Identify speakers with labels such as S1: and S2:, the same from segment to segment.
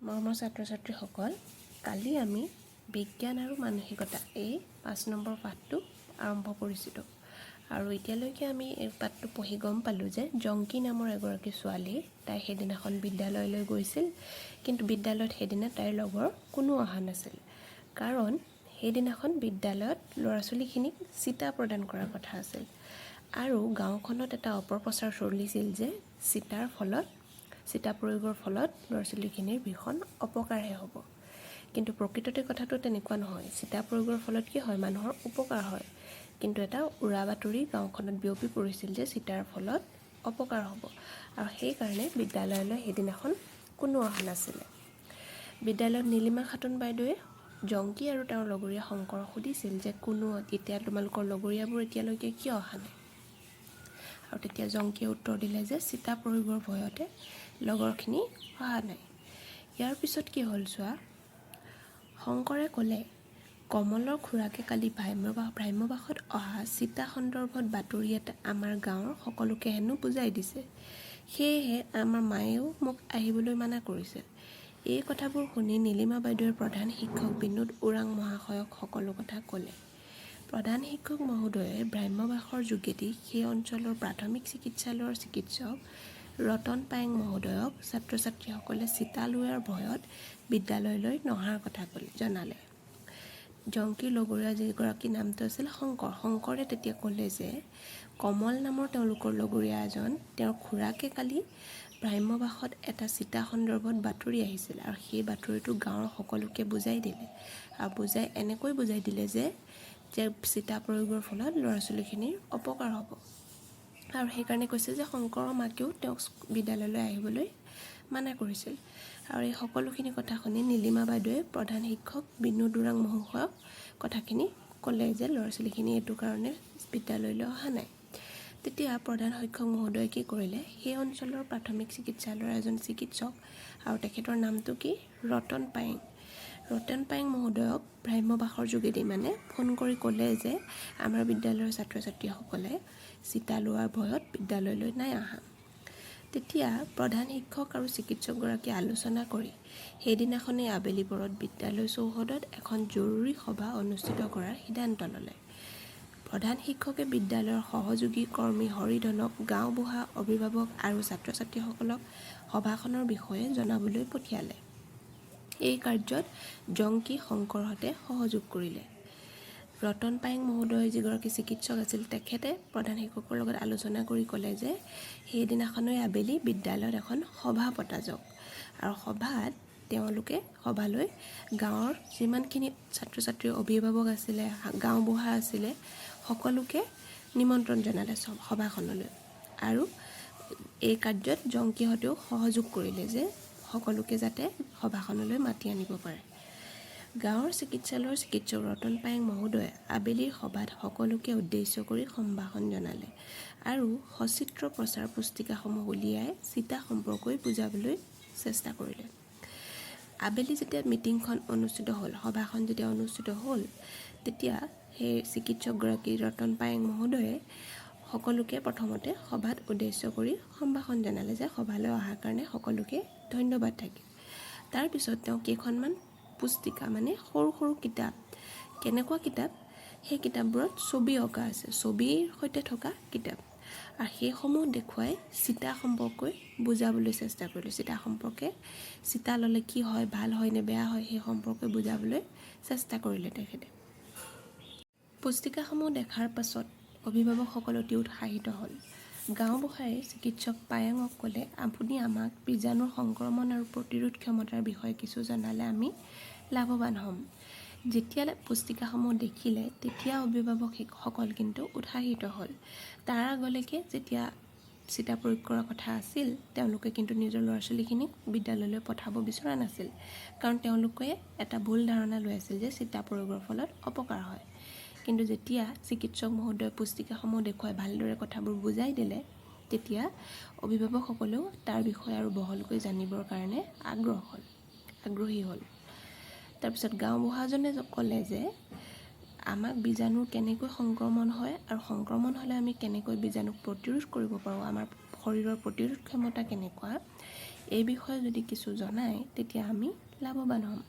S1: মৰমৰ ছাত্ৰ ছাত্ৰীসকল, কালি আমি বিজ্ঞান আৰু মানসিকতা এই 5 নম্বৰ পাঠটো আৰম্ভ কৰিছিলোঁ আৰু এতিয়ালৈকে আমি এই পাঠটো পঢ়ি গম পালোঁ যে জংকী নামৰ এগৰাকী ছোৱালী, তাই সেইদিনাখন বিদ্যালয়লৈ গৈছিল, কিন্তু বিদ্যালয়ত সেইদিনা তাইৰ লগৰ কোনো অহা নাছিল, কাৰণ সেইদিনাখন বিদ্যালয়ত ল'ৰা ছোৱালীখিনিক চিতা প্ৰদান কৰাৰ কথা আছিল আৰু গাঁওখনত এটা অপপ্ৰচাৰ চলিছিল যে চিতাৰ ফলত, চিতা প্ৰয়োগৰ ফলত ল'ৰা ছোৱালীখিনিৰ ভীষণ অপকাৰহে হ'ব। কিন্তু প্ৰকৃততে কথাটো তেনেকুৱা নহয়। চিতা প্ৰয়োগৰ ফলত কি হয়? মানুহৰ উপকাৰ হয়। কিন্তু এটা উৰা বাতৰি গাঁওখনত বিয়পি পৰিছিল যে চিতাৰ ফলত অপকাৰ হ'ব আৰু সেইকাৰণে বিদ্যালয়লৈ সেইদিনাখন কোনো অহা নাছিলে। বিদ্যালয়ত নীলিমা খাতুন বাইদেৱে জংকী আৰু তেওঁৰ লগৰীয়া শংকৰক সুধিছিল যে কোনো এতিয়া তোমালোকৰ লগৰীয়াবোৰ এতিয়ালৈকে কিয় অহা নাই? আৰু তেতিয়া জংকীয়ে উত্তৰ দিলে যে চিতা প্ৰয়োগৰ ভয়তে লগৰখিনি অহা নাই। ইয়াৰ পিছত কি হ'ল চোৱা। শংকৰে ক'লে, "কমলৰ খুৰাকে কালি ভ্ৰাম্যবাসত অহা চিতা সন্দৰ্ভত বাতৰি এটা আমাৰ গাঁৱৰ সকলোকে হেনো বুজাই দিছে। সেয়েহে আমাৰ মায়েও মোক আহিবলৈ মানা কৰিছিল।" এই কথাবোৰ শুনি নীলিমা বাইদেৱে প্ৰধান শিক্ষক বিনোদ ওৰাং মহাশয়ক সকলো কথা ক'লে। প্ৰধান শিক্ষক মহোদয়ে ভ্ৰাম্যবাসৰ যোগেদি সেই অঞ্চলৰ প্ৰাথমিক চিকিৎসালয়ৰ চিকিৎসক ৰতন পায়েং মহোদয়ক ছাত্ৰ ছাত্ৰীসকলে চিতা লোৱাৰ ভয়ত বিদ্যালয়লৈ নহাৰ কথা ক'লে, জনালে। জংকীৰ লগৰীয়া যিগৰাকী নামটো আছিল শংকৰ, শংকৰে তেতিয়া ক'লে যে কমল নামৰ তেওঁলোকৰ লগৰীয়া এজন, তেওঁৰ খুৰাকে কালি ভ্ৰাম্যবাসত এটা চিতা সন্দৰ্ভত বাতৰি আহিছিল আৰু সেই বাতৰিটো গাঁৱৰ সকলোকে বুজাই দিলে আৰু বুজাই এনেকৈ বুজাই দিলে যে চিতা প্ৰয়োগৰ ফলত ল'ৰা ছোৱালীখিনিৰ অপকাৰ হ'ব আৰু সেইকাৰণে কৈছে যে শংকৰৰ মাকেও তেওঁক বিদ্যালয়লৈ আহিবলৈ মানা কৰিছিল। আৰু এই সকলোখিনি কথা শুনি নীলিমা বাইদেৱে প্ৰধান শিক্ষক বিনোদ ওৰাং মহাশয়ক কথাখিনি ক'লে যে ল'ৰা ছোৱালীখিনি এইটো কাৰণে বিদ্যালয়লৈ অহা নাই। তেতিয়া প্ৰধান শিক্ষক মহোদয়ে কি কৰিলে? সেই অঞ্চলৰ প্ৰাথমিক চিকিৎসালয়ৰ এজন চিকিৎসক আৰু তেখেতৰ নামটো কি? ৰতন পায়েং। ৰতন পায়েং মহোদয়ক ভ্ৰাম্যবাসৰ যোগেদি মানে ফোন কৰি ক'লে যে আমাৰ বিদ্যালয়ৰ ছাত্ৰ ছাত্ৰীসকলে চিতা লোৱাৰ ভয়ত বিদ্যালয়লৈ নাই অহা। তেতিয়া প্ৰধান শিক্ষক আৰু চিকিৎসকগৰাকীয়ে আলোচনা কৰি সেইদিনাখনেই আবেলি পৰত বিদ্যালয় চৌহদত এখন জৰুৰী সভা অনুষ্ঠিত কৰাৰ সিদ্ধান্ত ল'লে। প্ৰধান শিক্ষকে বিদ্যালয়ৰ সহযোগী কৰ্মী হৰিধনক গাঁওবুঢ়া, অভিভাৱক আৰু ছাত্ৰ ছাত্ৰীসকলক সভাখনৰ বিষয়ে জনাবলৈ পঠিয়ালে। এই কাৰ্যত জংকী, শংকৰহঁতে সহযোগ কৰিলে। ৰতন পায়েং মহোদয় যিগৰাকী চিকিৎসক আছিল, তেখেতে প্ৰধান শিক্ষকৰ লগত আলোচনা কৰি ক'লে যে সেইদিনাখনেই আবেলি বিদ্যালয়ত এখন সভা পতা যাওক আৰু সভাত তেওঁলোকে সভালৈ গাঁৱৰ যিমানখিনি ছাত্ৰ ছাত্ৰীৰ অভিভাৱক আছিলে, গাঁওবুঢ়া আছিলে, সকলোকে নিমন্ত্ৰণ জনালে সভাখনলৈ। আৰু এই কাৰ্যত জংকীহঁতেও সহযোগ কৰিলে যে সকলোকে যাতে সভাখনলৈ মাতি আনিব পাৰে। গাঁৱৰ চিকিৎসালয়ৰ চিকিৎসক ৰতন পায়েং মহোদয়ে আবেলিৰ সভাত সকলোকে উদ্দেশ্য কৰি সম্ভাষণ জনালে আৰু সচিত্ৰ প্ৰচাৰ পুস্তিকাসমূহ উলিয়াই চিতা সম্পৰ্কৈ বুজাবলৈ চেষ্টা কৰিলে। আবেলি যেতিয়া মিটিংখন অনুষ্ঠিত হ'ল, সভাখন যেতিয়া অনুষ্ঠিত হ'ল, তেতিয়া সেই চিকিৎসকগৰাকী ৰতন পায়েং মহোদয়ে সকলোকে প্ৰথমতে সভাত উদ্দেশ্য কৰি সম্ভাষণ জনালে যে সভালৈ অহাৰ কাৰণে সকলোকে ধন্যবাদ থাকিল। তাৰপিছত তেওঁ কেইখনমান পুস্তিকা, মানে সৰু সৰু কিতাপ, কেনেকুৱা কিতাপ, সেই কিতাপবোৰত ছবি অঁকা আছে, ছবিৰ সৈতে থকা কিতাপ, আৰু সেইসমূহ দেখুৱাই চিতা সম্পৰ্কে বুজাবলৈ চেষ্টা কৰিলে। চিতা সম্পৰ্কে, চিতা ল'লে কি হয়, ভাল হয় নে বেয়া হয়, সেই সম্পৰ্কে বুজাবলৈ চেষ্টা কৰিলে তেখেতে। পুস্তিকাসমূহ দেখাৰ পাছত অভিভাৱকসকল অতি উৎসাহিত হ'ল। গাঁওবুঢ়াই চিকিৎসক পায়েঙক ক'লে, "আপুনি আমাক বীজাণুৰ সংক্ৰমণ আৰু প্ৰতিৰোধ ক্ষমতাৰ বিষয়ে কিছু জনালে আমি লাভৱান হ'ম।" যেতিয়া পুস্তিকাসমূহ দেখিলে, তেতিয়া অভিভাৱকসকল কিন্তু উৎসাহিত হ'ল। তাৰ আগলৈকে যেতিয়া চিতা প্ৰয়োগ কৰাৰ কথা আছিল, তেওঁলোকে কিন্তু নিজৰ ল'ৰা ছোৱালীখিনিক বিদ্যালয়লৈ পঠাব বিচৰা নাছিল, কাৰণ তেওঁলোকে এটা ভুল ধাৰণা লৈ আছিল যে চিতা প্ৰয়োগৰ ফলত অপকাৰ হয়। কিন্তু যেতিয়া চিকিৎসক মহোদয়ে পুস্তিকাসমূহ দেখুৱাই ভালদৰে কথাবোৰ বুজাই দিলে, তেতিয়া অভিভাৱকসকলেও তাৰ বিষয়ে আৰু বহলকৈ জানিবৰ কাৰণে আগ্ৰহী হ'ল। তাৰপিছত গাঁওবুঢ়াজনে ক'লে যে আমাক বীজাণুৰ কেনেকৈ সংক্ৰমণ হয় আৰু সংক্ৰমণ হ'লে আমি কেনেকৈ বীজাণুক প্ৰতিৰোধ কৰিব পাৰোঁ, আমাৰ শৰীৰৰ প্ৰতিৰোধ ক্ষমতা কেনেকুৱা, এই বিষয়ে যদি কিছু জনায়, তেতিয়া আমি লাভৱান হ'ম।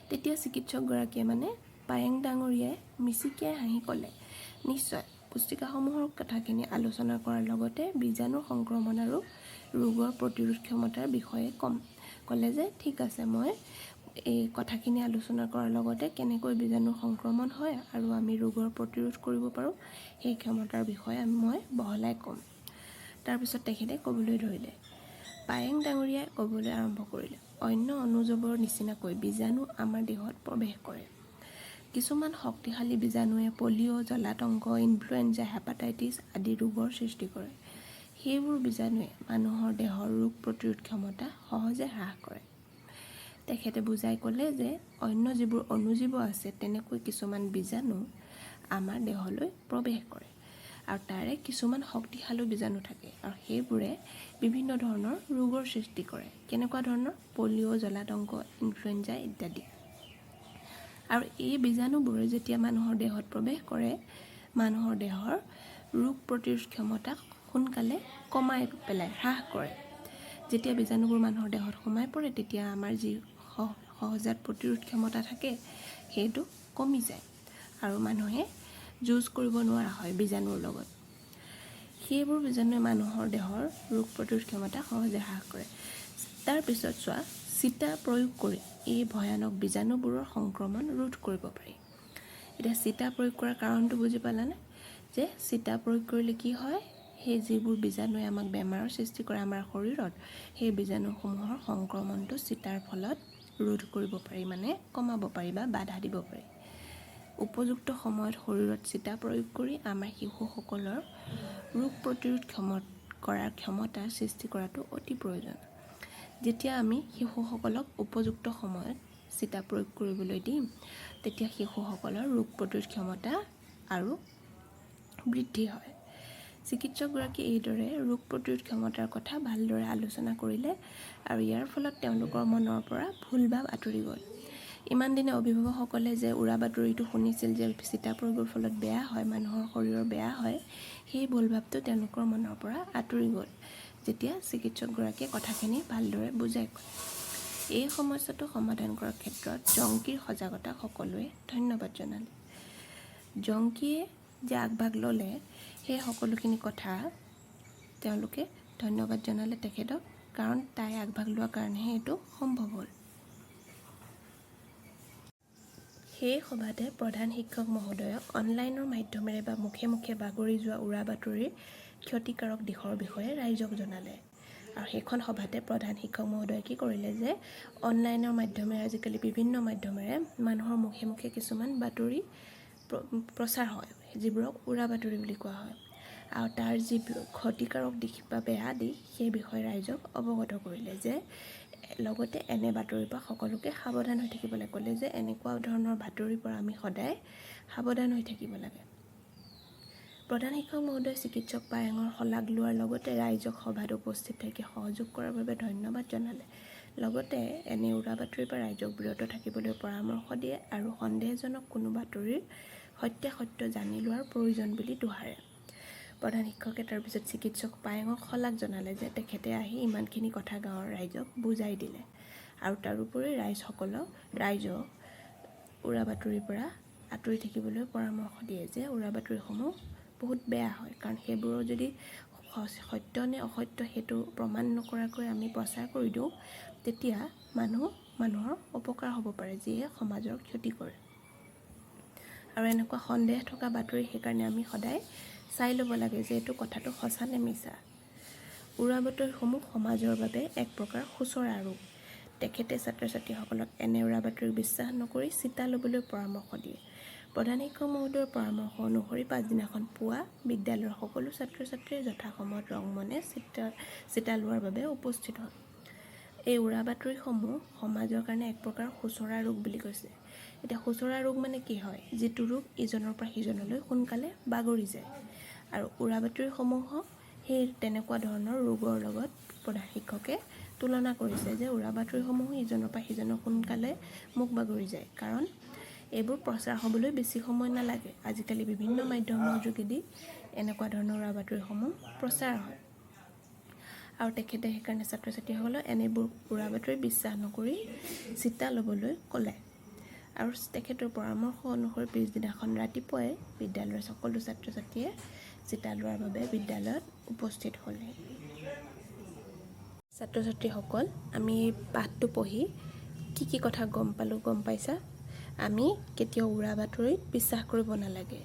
S1: তেতিয়া চিকিৎসকগৰাকীয়ে, মানে পায়েং ডাঙৰীয়াই মিচিকিয়াই হাঁহি ক'লে, "নিশ্চয়, পুস্তিকাসমূহৰ কথাখিনি আলোচনা কৰাৰ লগতে বীজাণুৰ সংক্ৰমণ আৰু ৰোগৰ প্ৰতিৰোধ ক্ষমতাৰ বিষয়ে ক'ম।" ক'লে যে ঠিক আছে, মই এই কথাখিনি আলোচনা কৰাৰ লগতে কেনেকৈ বীজাণুৰ সংক্ৰমণ হয় আৰু আমি ৰোগৰ প্ৰতিৰোধ কৰিব পাৰোঁ, সেই ক্ষমতাৰ বিষয়ে মই বহলাই ক'ম। তাৰপিছত তেখেতে ক'বলৈ ধৰিলে। পায়েং ডাঙৰীয়াই ক'বলৈ আৰম্ভ কৰিলে, "অন্য অণুজীৱৰ নিচিনাকৈ বীজাণু আমাৰ দেহত প্ৰৱেশ কৰে। কিছুমান শক্তিশালী বীজাণুৱে পলিঅ', জলাতংক, ইনফ্লুৱেঞ্জা, হেপাটাইটিছ আদি ৰোগৰ সৃষ্টি কৰে। সেইবোৰ বীজাণুৱে মানুহৰ দেহৰ ৰোগ প্ৰতিৰোধ ক্ষমতা সহজে হ্ৰাস কৰে।" তেখেতে বুজাই ক'লে যে অন্য যিবোৰ অণুজীৱ আছে, তেনেকৈ কিছুমান বীজাণু আমাৰ দেহলৈ প্ৰৱেশ কৰে আৰু তাৰে কিছুমান শক্তিশালী বীজাণু থাকে আৰু সেইবোৰে বিভিন্ন ধৰণৰ ৰোগৰ সৃষ্টি কৰে। কেনেকুৱা ধৰণৰ? পলিঅ', জলাতংক, ইনফ্লুৱেঞ্জা ইত্যাদি। আৰু এই বীজাণুবোৰে যেতিয়া মানুহৰ দেহত প্ৰৱেশ কৰে, মানুহৰ দেহৰ ৰোগ প্ৰতিৰোধ ক্ষমতাক সোনকালে কমাই পেলায়, হ্ৰাস কৰে। যেতিয়া বীজাণুবোৰ মানুহৰ দেহত সোমাই পৰে, তেতিয়া আমাৰ যি সহজাত প্ৰতিৰোধ ক্ষমতা থাকে, সেইটো কমি যায় আৰু মানুহে যুঁজ কৰিব নোৱাৰা হয় বীজাণুৰ লগত। সেইবোৰ বীজাণুৱে মানুহৰ দেহৰ ৰোগ প্ৰতিৰোধ ক্ষমতা সহজে হ্ৰাস কৰে। তাৰপিছত চোৱা, ছিটা প্ৰয়োগ কৰি এই ভয়ানক বীজাণুবোৰৰ সংক্ৰমণ ৰোধ কৰিব পাৰি। এতিয়া ছিটা প্ৰয়োগ কৰাৰ কাৰণটো বুজি পালানে? যে ছিটা প্ৰয়োগ কৰিলে কি হয়, সেই যিবোৰ বীজাণুৱে আমাক বেমাৰৰ সৃষ্টি কৰে আমাৰ শৰীৰত, সেই বীজাণুসমূহৰ সংক্ৰমণটো ছিটাৰ ফলত ৰোধ কৰিব পাৰি, মানে কমাব পাৰি বা বাধা দিব পাৰি। উপযুক্ত সময়ত শৰীৰত ছিটা প্ৰয়োগ কৰি আমাৰ শিশুসকলৰ ৰোগ প্ৰতিৰোধ কৰাৰ ক্ষমতা সৃষ্টি কৰাটো অতি প্ৰয়োজন। যেতিয়া আমি শিশুসকলক উপযুক্ত সময়ত ছিটা প্ৰয়োগ কৰিবলৈ দিম, তেতিয়া শিশুসকলৰ ৰোগ প্ৰতিৰোধ ক্ষমতা আৰু বৃদ্ধি হয়। চিকিৎসকগৰাকীয়ে এইদৰে ৰোগ প্ৰতিৰোধ ক্ষমতাৰ কথা ভালদৰে আলোচনা কৰিলে আৰু ইয়াৰ ফলত তেওঁলোকৰ মনৰ পৰা ভুল ভাৱ আঁতৰি গ'ল। ইমান দিনে অভিভাৱকসকলে যে উৰা বাতৰিটো শুনিছিল যে ছিটা প্ৰয়োগৰ ফলত বেয়া হয়, মানুহৰ শৰীৰৰ বেয়া হয়, সেই ভুল ভাৱটো তেওঁলোকৰ মনৰ পৰা আঁতৰি গ'ল, যেতিয়া চিকিৎসকগৰাকীয়ে কথাখিনি ভালদৰে বুজাই ক'লে। এই সমস্যাটো সমাধান কৰাৰ ক্ষেত্ৰত জংকীৰ সজাগতাক সকলোৱে ধন্যবাদ জনালে। জংকীয়ে যে আগভাগ ল'লে, সেই সকলোখিনি কথা তেওঁলোকে ধন্যবাদ জনালে তেখেতক, কাৰণ তাই আগভাগ লোৱাৰ কাৰণেহে এইটো সম্ভৱ হ'ল। সেই সভাতে প্ৰধান শিক্ষক মহোদয়ক অনলাইনৰ মাধ্যমেৰে বা মুখে মুখে বাগৰি যোৱা উৰা বাতৰিৰ ক্ষতিকাৰক দিশৰ বিষয়ে ৰাইজক জনালে। আৰু সেইখন সভাতে প্ৰধান শিক্ষক মহোদয়ে কি কৰিলে যে অনলাইনৰ মাধ্যমেৰে, আজিকালি বিভিন্ন মাধ্যমেৰে মানুহৰ মুখে মুখে কিছুমান বাতৰি প্ৰচাৰ হয়, যিবোৰক উৰা বাতৰি বুলি কোৱা হয়, আৰু তাৰ যি ক্ষতিকাৰক দিশ বা বেয়া দিশ, সেই বিষয়ে ৰাইজক অৱগত কৰিলে যে লগতে এনে বাতৰিৰ পৰা সকলোকে সাৱধান হৈ থাকিবলৈ ক'লে যে এনেকুৱা ধৰণৰ বাতৰিৰ পৰা আমি সদায় সাৱধান হৈ থাকিব লাগে। প্ৰধান শিক্ষক মহোদয়ে চিকিৎসক পায়েঙৰ শলাগ লোৱাৰ লগতে ৰাইজক সভাত উপস্থিত থাকি সহযোগ কৰাৰ বাবে ধন্যবাদ জনালে। লগতে এনে উৰা বাতৰিৰ পৰা ৰাইজক বিৰত থাকিবলৈ পৰামৰ্শ দিয়ে আৰু সন্দেহজনক কোনো বাতৰিৰ সত্যাসত্য জানি লোৱাৰ প্ৰয়োজন বুলি দোহাৰে। প্ৰধান শিক্ষকে তাৰপিছত চিকিৎসক পায়েঙক শলাগ জনালে যে তেখেতে আহি ইমানখিনি কথা গাঁৱৰ ৰাইজক বুজাই দিলে আৰু তাৰোপৰি ৰাইজক উৰা বাতৰিৰ পৰা আঁতৰি থাকিবলৈ পৰামৰ্শ দিয়ে যে উৰা বাতৰিসমূহ বহুত বেয়া হয়, কাৰণ সেইবোৰৰ যদি সত্য নে অসত্য সেইটো প্ৰমাণ নকৰাকৈ আমি প্ৰচাৰ কৰি দিওঁ, তেতিয়া মানুহৰ অপকাৰ হ'ব পাৰে, যিয়ে সমাজৰ ক্ষতি কৰে। আৰু এনেকুৱা সন্দেহ থকা বাতৰি সেইকাৰণে আমি সদায় চাই ল'ব লাগে যে এইটো কথাটো সঁচা নে মিছা। উৰা বাতৰিসমূহ সমাজৰ বাবে এক প্ৰকাৰ সোঁচৰা ৰোগ। তেখেতে ছাত্ৰ ছাত্ৰীসকলক এনে উৰা বাতৰিক বিশ্বাস নকৰি ছিটা ল'বলৈ পৰামৰ্শ দিয়ে। প্ৰধান শিক্ষক মহোদয়ৰ পৰামৰ্শ অনুসৰি পাছদিনাখন পুৱা বিদ্যালয়ৰ সকলো ছাত্ৰ ছাত্ৰীয়ে যথাসময়ত ৰংমনে চিটা লোৱাৰ বাবে উপস্থিত হ'ল। এই উৰা বাতৰিসমূহ সমাজৰ কাৰণে এক প্ৰকাৰ সোঁচৰা ৰোগ বুলি কৈছে। এতিয়া সোঁচৰা ৰোগ মানে কি হয়? যিটো ৰোগ ইজনৰ পৰা সিজনলৈ সোনকালে বাগৰি যায়। আৰু উৰা বাতৰিসমূহক সেই তেনেকুৱা ধৰণৰ ৰোগৰ লগত প্ৰধান শিক্ষকে তুলনা কৰিছে যে উৰা বাতৰিসমূহো ইজনৰ পৰা সিজনৰ সোনকালে মুখ বাগৰি যায়, কাৰণ এইবোৰ প্ৰচাৰ হ'বলৈ বেছি সময় নালাগে। আজিকালি বিভিন্ন মাধ্যমৰ যোগেদি এনেকুৱা ধৰণৰ উৰা বাতৰিসমূহ প্ৰচাৰ হয়। আৰু তেখেতে সেইকাৰণে ছাত্ৰ ছাত্ৰীসকলক এনেবোৰ উৰা বাতৰি বিশ্বাস নকৰি ছিটা ল'বলৈ ক'লে। আৰু তেখেতৰ পৰামৰ্শ অনুসৰি পিছদিনাখন ৰাতিপুৱাই বিদ্যালয়ৰ সকলো ছাত্ৰ ছাত্ৰীয়ে ছিটা লোৱাৰ বাবে বিদ্যালয়ত উপস্থিত হ'লহি। ছাত্ৰ ছাত্ৰীসকল, আমি এই পাঠটো পঢ়ি কি কি কথা গম পালোঁ, গম পাইছা? আমি কেতিয়াও উৰা বাতৰিত বিশ্বাস কৰিব নালাগে।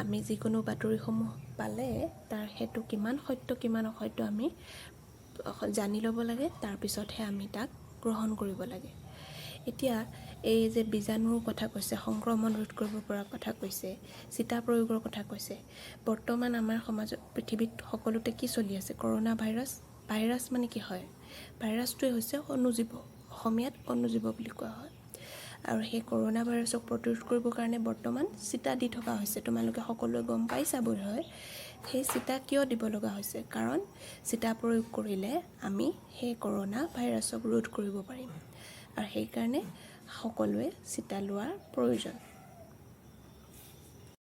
S1: আমি যিকোনো বাতৰিসমূহ পালে তাৰ সেইটো কিমান সত্য, কিমান অসত্য আমি জানি ল'ব লাগে, তাৰপিছতহে আমি তাক গ্ৰহণ কৰিব লাগে। এতিয়া এই যে বীজাণুৰ কথা কৈছে, সংক্ৰমণ ৰোধ কৰিব পৰা কথা কৈছে, ছিটা প্ৰয়োগৰ কথা কৈছে, বৰ্তমান আমাৰ সমাজত, পৃথিৱীত সকলোতে কি চলি আছে? Corona virus. ভাইৰাছ মানে কি হয়? ভাইৰাছটোৱে হৈছে অণুজীৱ, অসমীয়াত অণুজীৱ বুলি কোৱা হয়। আৰু সেই কৰোণা ভাইৰাছক প্ৰতিৰোধ কৰিবৰ কাৰণে বৰ্তমান ছিটা দি থকা হৈছে। তোমালোকে সকলোৱে গম পাইছা বোধহয়। সেই ছিটা কিয় দিব লগা হৈছে? কাৰণ ছিটা প্ৰয়োগ কৰিলে আমি সেই কৰোণা ভাইৰাছক ৰোধ কৰিব পাৰিম আৰু সেইকাৰণে সকলোৱে ছিটা লোৱাৰ প্ৰয়োজন।